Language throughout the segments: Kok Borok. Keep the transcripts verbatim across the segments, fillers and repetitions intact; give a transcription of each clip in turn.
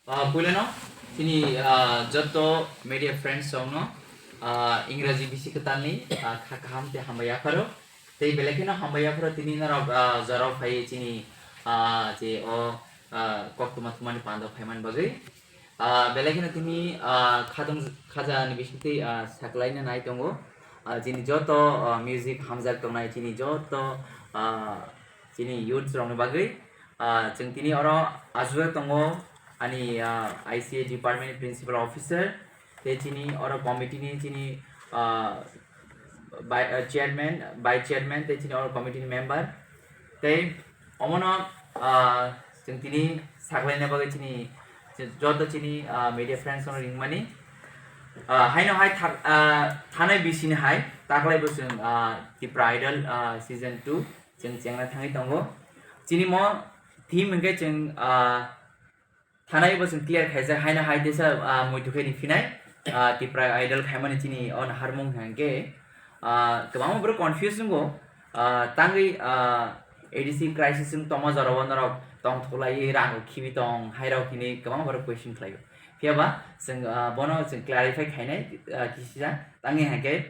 Ah, puilano chini, ah, joto media friends rokno, ah, Ingraji bisi kwtalni, ah, kha kaham tei hambai yapharo. Tei belai kheno hambai yapharo tini norok, ah, jorao phai chini, ah, je o, ah, koktwma thumani pando phaimani bagwi. Ah, belai kheno tini, ah, khadong khajani bisingtwi, ah, saklaina nai tongo. Ah, chini joto, ah, music hamjak tongnai chini joto, ah, chini youth rokni bagwi. Ah, chwng tini oro achugo tongo ani, ah, I C A department ni principal officer, tei chini oro committee ni chini, ah, bai-, ah, chairman, vice chairman, tei chini oro committee ni member. Tei omono, ah, chwng tini saklaina bagwi chini joto chini, ah, media friends no ringmani. Ah, haino hai thak-, ah, thanai bisini hai taklai bo chwng, ah, Tipra Idol, ah, season two chwng chengna thangwi tongo. Chini mo theme hwnkhe chwng, ah, thanai bo chwng clear khaijak, haino hai teisa, ah, muitu khe ri phinai, ah, Tipra Idol khaimani chini o naharmung hwnkhe, ah, kwbangma borok confuse wngo, ah, tangwi, ah, A D C crisis wng tongma jorao norok tongthoklaiwi rang rok khibi tong, hai rok hinwi kwbangma borok question khlaio. Phiya ba chwng, ah, bono chwng clarify khainai, ah, kisisa tangwi hwnkhe,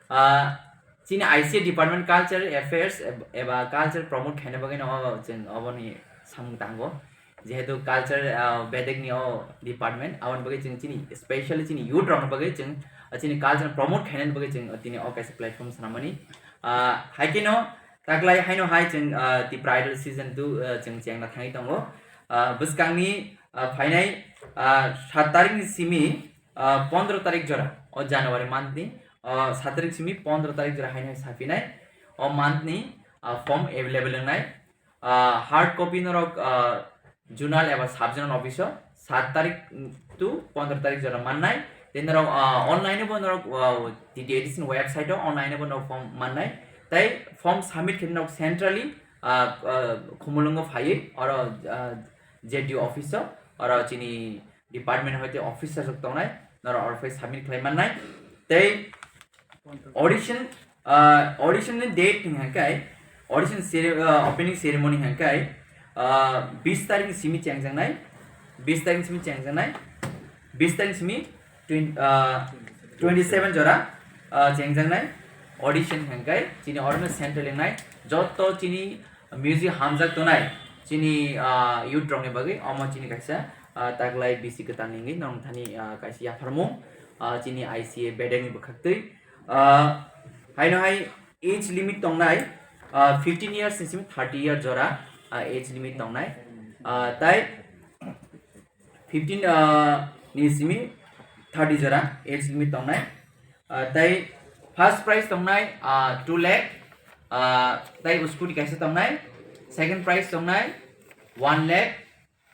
ah, chini I C A department culture affairs eb-, eba culture promote khaina bagwi no o chwng oboni samung tango. Jehetu culture, ah, bedek ni o department, aboni bagwi chwng chini, specially chini youth rokni bagwi chwng, ah, chini culture promote khainani bagwi chwng, ah, tini o kaisa platform swnamani. Ah, hai kheno taklai haino hai chwng, ah, Tipra Idol season two, ah, chwng chengna thangwi tongo. Ah, bwskangni, ah, phainai, ah, sat tarikni simi, ah, pondro tarik jora o January month ni, ah, sat tarik simi pondro tarik jora haino hai saphinai o month ni, ah, form available wngnai. Ah, hard copy norok, ah, zonal eba sub zonal office o sat tarik to pondro tarik jora mannai. Tei norok, ah, online bo norok, ah, T T A D C ni website o online bo norok form mannai. Tei form submit khe norok centrally, ah, ah, Khumulwngo phaiwi oro, ah, Z D O office o oro chini department hoite officer rok tongnai, norok oro phai submit khlai mannai. Tei audition, ah, audition ni date hwnkhe audition cere-, ah, opening ceremony hwnkhe, ah, bis tarik ni simi chengjaknai, bis tarik ni simi chengjaknai, bis tarik ni simi twen-, ah, twenty seven jora, ah, chengjaknai audition hwnkhe chini oro no central wngnai joto chini music hamjak tongnai chini, ah, youth rokni bagwi omo chini kaisa, ah, taklai bisi kwtal ni wngwi norok thani, ah, kaisa yapharmung, ah, chini I C A bedek ni bwkhaktwi. Ah, haino hai age limit tongnai, ah, fifteen years ni simi thirty year jora, ah, age limit tongnai. Ah, tai fifteen, ah, ni simi thirty jora age limit tongnai. Ah, tai first prize tongnai, ah, two lakh, ah, tai scooty kaisa tongnai, second prize tongnai one lakh,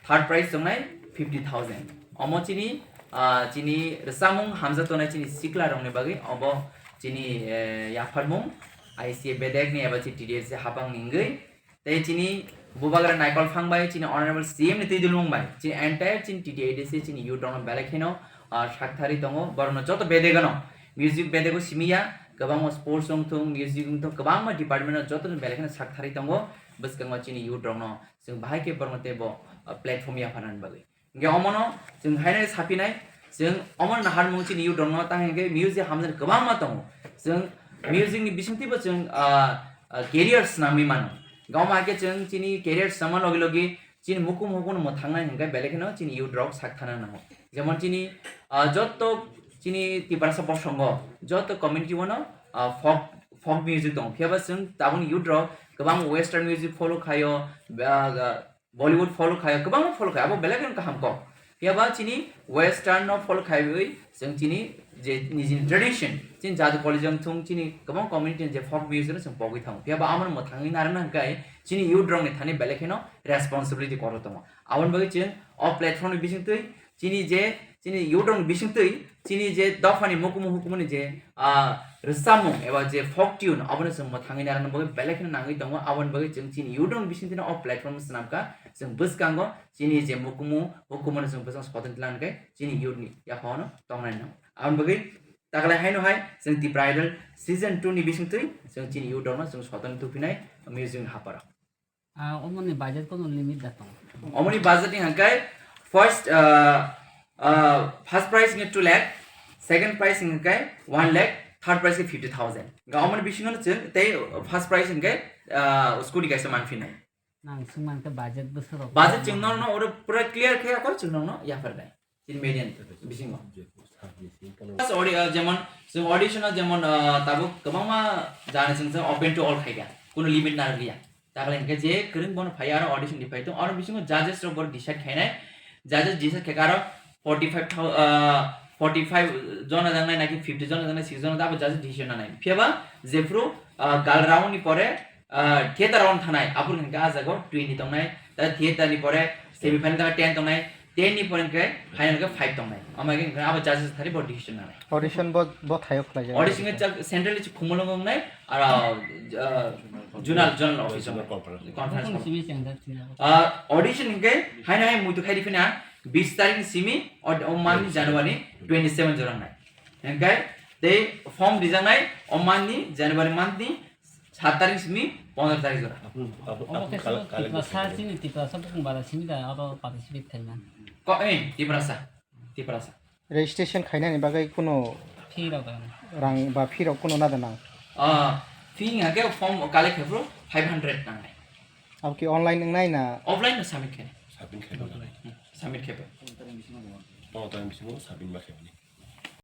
third prize tongnai fifty thousand. Omo chini, ah, chini rwchapmung hamjak tongnai chini sikla rokni bagwi obo chini, eh, yapharmung I C A bedek ni eba chini T D S hapang ni wngwi. Tei chini bubagra Naikol Phang bai chini Honorable C M ni twi dulmung bai chini entire chini T T A D C chini youth rokno belai kheno, ah, saktharwi tongo. Borokno joto bedegano music bedego simi ya, kwbangma sports wngthung, music wngthung, kwbangma department o joto belai kheno saktharwi tongo. Bwskango chini youth rokno chwng bahai khe borokno teibo, ah, platform yapharnani bagwi. Hingke omono chwng haino saphinai, chwng omono naharmung chini youth rokno, tang hingke music hamjani kwbangma tongo. Chwng music ni bisingtwibo chwng, ah, ah, career swnamwi mano. Hingke omo hai khe chwng chini career swnamma logi logi chini mukum hukuno mwthangnai hingke belai kheno chini youth rok sak thana nango. Jemon chini, ah, jotto chini Tiprasa bosongo, jotto community o no, ah, folk, folk music tongo. Phiya ba chwng tabukni youth rok kwbang western music follow khaio, ba, ah, Bollywood follow khaio, kwbangma follow khaio, abo belai kheno kaham kok. Phiya ba chini western no follow khaiwi chwng chini je nijini tradition, chini jadu college wngthung, chini kwbang community ni je folk music no chwng pogwi thango. Phiya ba amo no mwthangwi narwkna hwnkhe chini youth rok ni thani belai kheno responsibility kwrwi tongo. Aboni bagwi chwng o platform ni bisingtwi chini je, chini youth rok ni bisingtwi chini je dophani mukumu hukumuni je, ah, rwchapmung eba je folk tune, abono chwng mwthangwi narwkna bagwi belai kheno nangwi tongo. Aboni bagwi chwng chini youth rok ni bisingtwino o platform swnamkha. Chwng bwskango chini je mukumu hukumuno chwng bwskango soton tlang khe chini youth ni yaphano tongnai nango. Aboni bagwi taklai haino hai chwng Tipra Idol season two ni bisingtwi chwng chini youth rokno chwng soton tupinai music ni haparo. Ah, omoni budget kono limit da tong? Omoni budget ni hangkai, First, uh, uh, first prize hingke two lakh, second prize hingke one lakh, third prize hingke fifty thousand. Ga omoni bisingo no chwng tei first prize hingke, uh, scooty kaisa manphinai. Nang swngmang khe budget bwswk rok Budget chwng no no oro pura clear khe ako chwng no no yapharnai. Tin million bisingo. Plus odi, uh, jemon chwng audition o jemon, uh, tabuk kwbangma jani chwng chwng open to all khaikha. Kuno limit narwkliya. Takhwlai hwnkhe je kwrwng bono phai aro audition ni phai tong, aro bisingo judges rok bohrok decide khainai. Judges decide khaikha aro forty five thou-, ah, forty five jona jangnai naki fifty jona jangnai, six jona abo judges decision nanai. Phiyaba jephru, ah, gal round ni pore, ah, theater round thanai, aphuru hwnkhe ah jagao twenty tongnai, ta theater ni pore semi final ta ten tongnai, ten ni pore hwnkhe final khe five tongnai. Ama hwnkhe abo judges thari bo decision nanai. Audition bo, bo thaio khlai jai. Audition khe chak central chi khumulung wngnai, aro, ah, zonal, zonal office wngnai. Conference hall. Ah, audition hwnkhe haino hai muitu khai riphina bis tarik ni simi o, o month ni January twenty seven jora wngnai. Hwnkhe tei form rijaknai o month ni January month ni sat tarik simi pondro tarik jora. Obo khe Tiprasa, chini Tiprasa bukung bara simi da oro participate khaima. Ko, eh, Tiprasa, Tiprasa. Registration khainani bagwi kuno Fee rok da. Rang ba fee rok kuno nada nang? Ah, fee hingke form collect khe phuru five hundred nangnai. Abo ki online wngnai na? Offline no submit khe. Submit khe. Hmm, submit khe. Pondro tarik bisingo submit ma khe.